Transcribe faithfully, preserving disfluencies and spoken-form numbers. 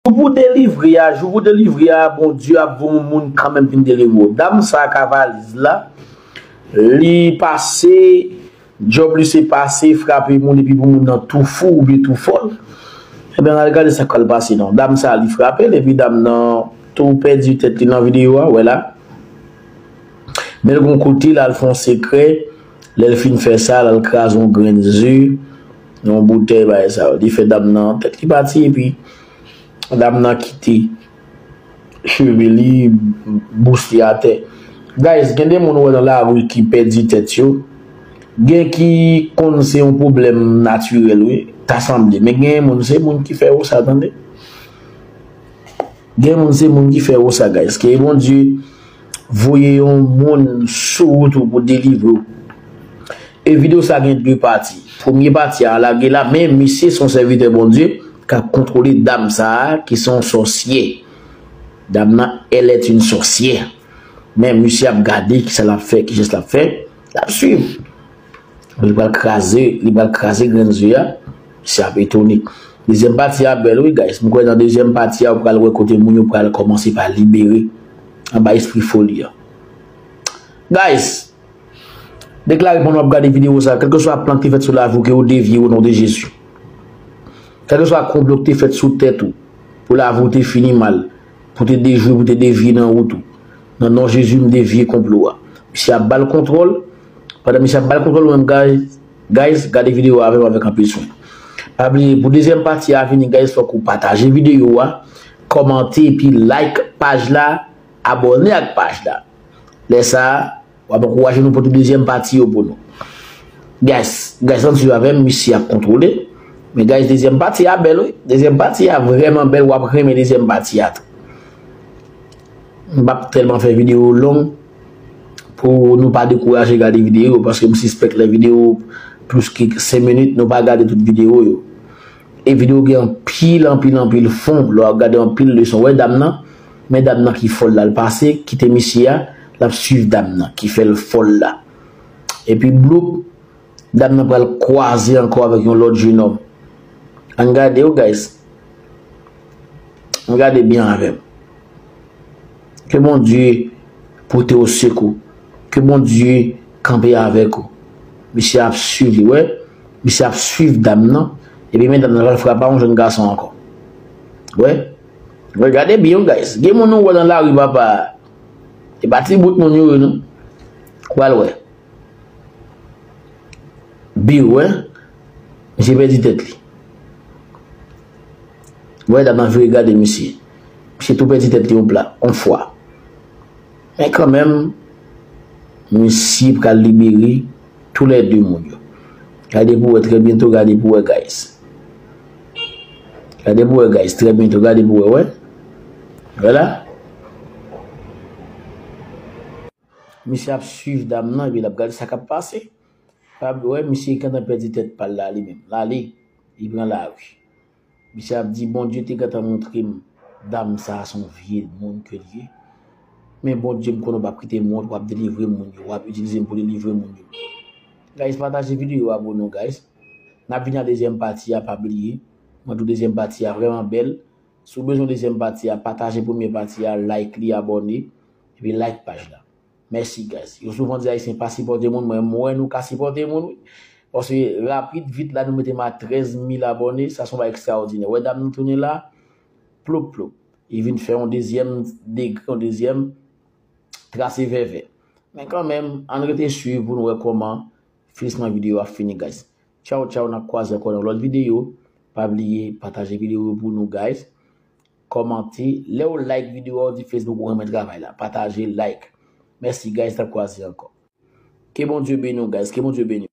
Jou pou delivre a, jou pou delivre a, Bondye ap voye yon moun kanmenm vin delivre w. Dam sa k a valiz la, li pase, djòb li se pase, frape moun epi pou moun nan tou fou oubyen tou fòl. Ebyen, n al gade sa k pral pase non. Dam sa li frape l epi dam nan tou pèdi tèt li nan videyo a, wè la. Men l gon kote l al fè yon sekrè, lè l fin fè sa, l al kraze yon grenn ze, yon boutèy, bagay sa yo. Li fè dam nan tèt li pati epi dam nan kite cheve li, bous li atè. Guys, gen de moun ou wè nan lari ki pèdi tèt yo. Gen ki konn se yon pwoblèm natirèl, wi, ta sanble. Men gen moun, se moun ki fè yo sa, tande. Gen moun, se moun ki fè yo sa, guys. Ke Bondye voye yon moun sou wout ou pou delivre w. E videyo sa gen de pati. Premye pati a lage la, men misye se yon sèvitè Bondye k ap kontwole dam sa a, ki se yon sòsyè. Dam nan, elle est une sorcière. Men misye ap gade kisa l ap fè, ki jès l ap fè, l ap swiv. Li pral kraze, li pral kraze grenn ze a, misye ap etone. Dezyèm pati a bèl, wi, guys. M kwè nan dezyèm pati a, ou pral wè kote moun yo pral kòmanse pa libere anba espri foli a. Guys, deklare pandan w ap gade videyo sa, kèlkeswa plan ki te fèt sou lavi w, ke yo devye o non de Jezi. Kèlkeswa konplo ki te fèt sou tèt ou, pou lavi w te fini mal, pou te dejwe, pou te devye nan wout ou. Nan non Jezi, m devye konplo a. Misye ap ba l kontwòl. Pandan misye ap ba l kontwòl, ou menm, guys, guys, gade videyo a avè m avèk anpil swen. Pa bliye, pou dezyèm pati a vini, guys, fòk ou pataje videyo a, kòmante, epi like paj la, abòne ak paj la. Lè sa a, w ap ankouraje nou pou tout dezyèm pati yo pou nou. Guys, guys, ann swiv avè m, misye ap kontwole. Men guys, dezyèm pati a bèl, wi. Dezyèm pati a vrèman bèl, w ap renmen dezyèm pati a tou. M p ap tèlman fè videyo long pou nou pa dekouraje gade videyo, paske m sispèk lè videyo plis ke senk minit, nou pa gade tout videyo yo. E videyo gen anpil, anpil, anpil fon. Lè w ap gade anpil leson. Wè dam nan, men dam nan ki fòl la, l pase, kite misye a, l ap swiv dam nan, ki fè l fòl la. Epi bloup, dam nan pral kwaze ankò avèk yon lòt jenòm. Ann gade yo, guys. Ann gade byen avè m. Ke Bondye pote w sekou. Ke Bondye kanpe avèk ou. Misye ap swiv li, wè. Misye ap swiv dam nan. Epi men dam nan pral frape a yon jèn gason ankò. Wè. Wè, gade byen, guys. Gen moun ou wè nan lari, papa. E pa ti bout moun yo ye, non. Ou pral wè. Biw, wè. Misye pèdi tèt li. Wè, dam nan vire gade misye. Misye tou pèdi tèt li yon pla, yon fwa. Men kanmenm, misye pral libere toulède moun yo. Gade pou wè, trè byento, gade pou wè, guys. Gade pou wè, guys, trè byento, gade pou wè, wè. Vwala. Misye ap swiv dam nan, epi l ap gade sa k ap pase. Pa wè, misye gentan pèdi tèt pa l la, li menm. L ale, li pran lari. Misye ap di, Bondye te gentan montre m dam sa a se yon vye moun ke l ye. Men Bondye, m konnen w p ap kite m wont, w ap delivre moun yo, w ap itilize m pou delivre moun yo. Guys, pataje videyo a pou nou, guys. N ap vini a dezyèm pati a, pa bliye. Mwen di w dezyèm pati a vrèman bèl. Si w bezwen dezyèm pati a, pataje premye pati a, like li, abòne, epi like paj la. Mèsi, guys. Yo souvan di Ayisyen pa sipòte moun, mwen, m wè nou ka sipòte moun, wi. Paske rapid, vit la, nou mete m a trèz mil abòne, sa se yon bagay ekstraòdinè. Wè dam nan tounen la, plop, plop. Li vin fè yon dezyèm degre, yon dezyèm trase vèvè. Men kanmenm, ann rete swiv pou nou wè kòman finisman videyo a fini, guys. Tchaw, tchaw, n ap kwaze ankò nan lòt videyo. Pa bliye pataje videyo yo pou nou, guys. Kòmante. Lè w like videyo a, w di Facebook ou renmen travay la. Pataje, like. Mèsi, guys, n ap kwaze ankò. Ke Bondye beni w, guys. Ke Bondye beni w.